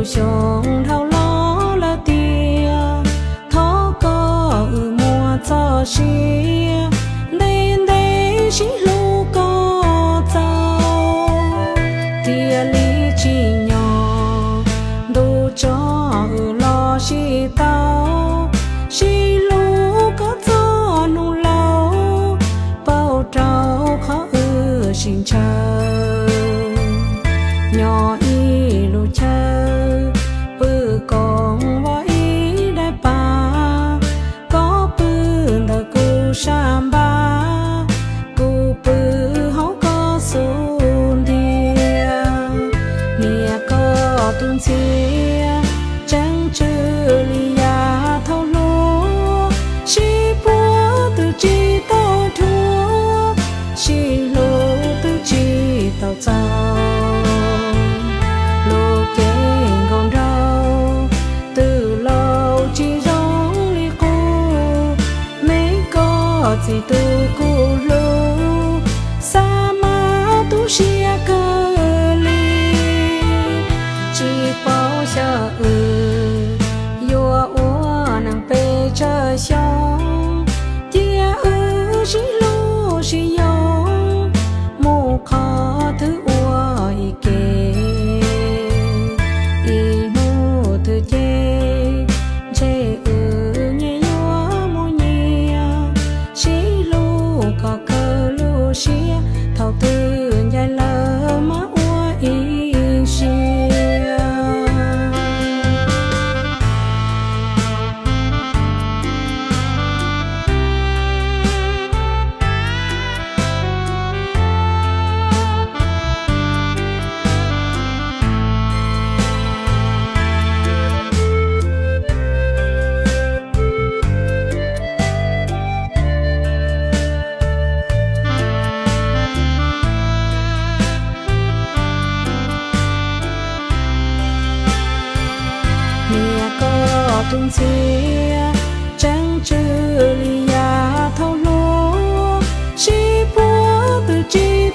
Xyoo dhau los lawm tiag, thov koj wb muaj txoj sia, ntev ntev sib hlub kom txaus. Thiaj li tsim nyog ntu tso wb los sib tau, sib hlub kom txog hnub laus, pauj rau qhov wb sib ntshaw. Nyob ib lub chaw pw koom ua ib daim pab, koj pw ntawm kuv sab npab, kuv pw hauv koj xub ntiag. Niam koj tus ntxhiab, tseem tswv li yav thaum hluas, sib puag twb tsis tau dhuav, sib hlub twb tsis tau txaus. Lub cev nkauj nraug twb laus tsis zoo li qub, me koj txiv tus kuv hlub, xav mas tu siab kawg li. Tsis paub xyov wb yuav ua neej pes tsawg xyoo, cia wb sib hlub sib yoo mus qhov twg ua ib ke. Ib hnub twg ces ntshe wb nyias yuav mus nyias, sib hlub kom kawg lub siab, thaum twg ncaim lawm mas ua ib siab. Niam koj tus ntxhiab, tseem tswv li yav thaum hluas, sib puag twb tsis